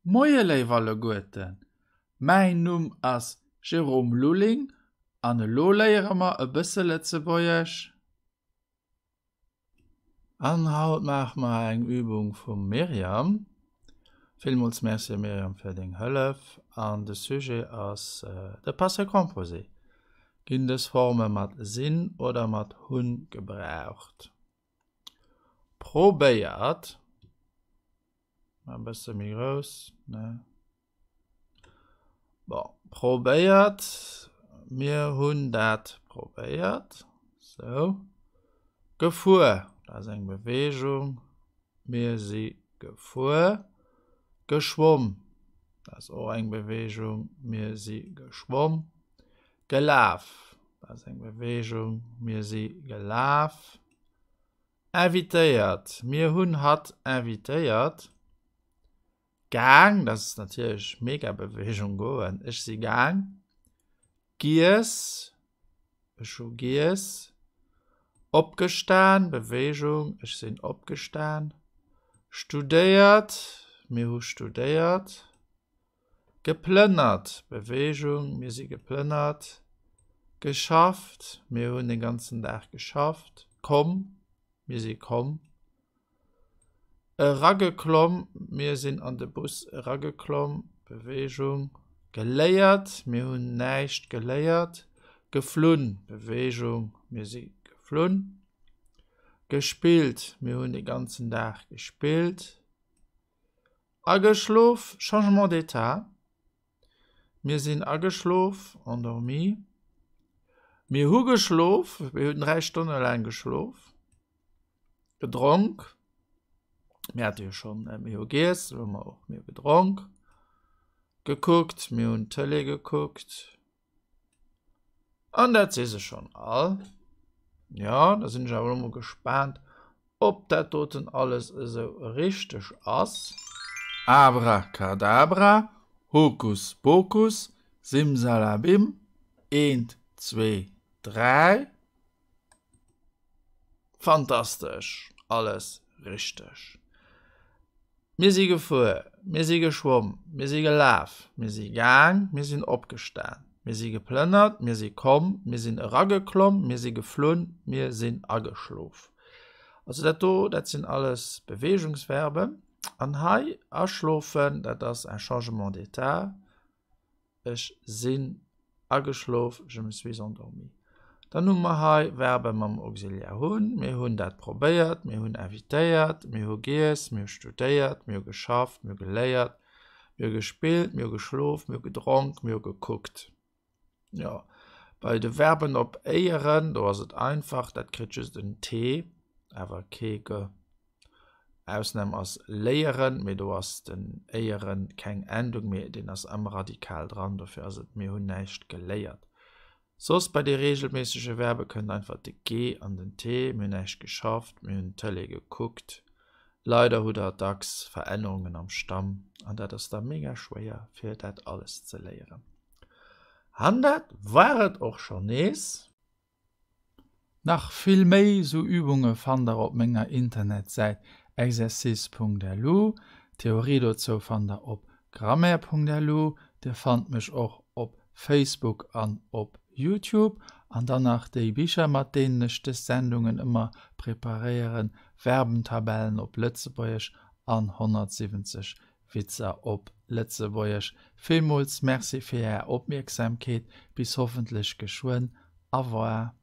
Moie léif alleguerten, mäin Numm ass Jérôme Lulling an elo léiere mer e bësse Lëtzebuergesch. An haut maache mer eng Übung vum Myriam. Villmools Merci Myriam fir deng Hëllef. An de Sujet ass de Passé composé. Ginn dës Forme mat sinn oder mat hunn gebraucht? Probéiert. E bësse méi grouss, ne? Bon, probéiert. Mir hunn dat probéiert. Sou. Gefuer, dat ass eng Beweegung. Mir si gefuer. Geschwomm, dat ass och eng Beweegung. Mir si geschwomm. Gelaf, dat ass eng Beweegung. Mir si gelaf. Invitéiert, mir hunn hatt invitéiert. Gaang, dat ass natierlech mega Beweegung, goen, ech si gaang. Giess, ech hu giess. Opgestan, Beweegung, ech sinn opgestan. Studéiert, mir hu studéiert. Geplënnert, Beweegung, mir si geplënnert. Geschafft, mir hunn den ganzen Dag geschafft. Komm, mir si komm. Erageklomm, mir sinn an de Bus erageklomm. Beweegung. Geléiert, mir hunn näischt geléiert. Geflunn, Beweegung, mir si geflunn. Gespillt, mir hunn de ganzen Dag gespillt. Ageschlof, Changement d'état, Mir sinn ageschlof, endormi. Mir hu geschlof, mir hunn 3 Stonne laang geschlof. Gedronk, mir hate jo schonn, mir hu giess, elo hu mer och, mir hu gedronk. Gekuckt, mir hunn d'Tëlee gekuckt. An dat si se schonn all. Jo, da sinn ech awer elo mol gespaant, ob dat doten alles esou richteg ass. Abracadabra, Hokus Pokus, Simsalabim, eent, zwee, dräi. Fantastesch, alles richteg. Mir si gefuer, mir si geschwomm, mir si gelaf, mir si gaang, mir sinn opgestan, mir si geplënnert, mir si komm, mir sinn erageklomm, mir si geflunn, mir sinn ageschlof. Also dat do, dat sinn alles Beweegungsverben. An hei aschlofen, dat ass un changement d'état. Ech sinn ageschlof, je me suis endormi. Dann hu mer hei Verbe mam Auxiliaire hunn. Mir hunn dat probéiert, mir hunn invitéiert, mir hu giess, mir hu studéiert, mir hu geschafft, mir hu geléiert, mir hu gespillt, mir hu geschlof, mir hu gedronk, mir hu gekuckt. Jo, bei de Verben op éieren, do ass et einfach, dat kritt just en t, awer kee ge. Ausnam ass léieren, mee do ass den éieren keng Endung, mee deen ass am Radikal dran, dofir ass et mir hunn näischt geléiert. Soss bei de reegelméissege Verbe kënnt einfach de g an den t, mir hunn näischt geschafft, mir hunn d'Tëlee gekuckt. Leider hutt der dacks Verännerungen am Stamm an dat ass da mega schwéier fir dat alles ze léieren. An dat war et och schonn nees. Nach vill méi sou Übunge fannt der op menger Internetsäit exercice.lu. D'Theorie dozou fannt der op grammaire.lu. Dir fannt mech och op Facebook an op Youtube. An dann nach déi Bicher mat deenen ech des Sendungen ëmmer preparéieren, Verbentabellen op Lëtzebuergesch an 170 Witzer op Lëtzebuergesch. Villmools Merci fir Är Opmierksamkeet. Bis hoffentlech geschwënn. Au revoir.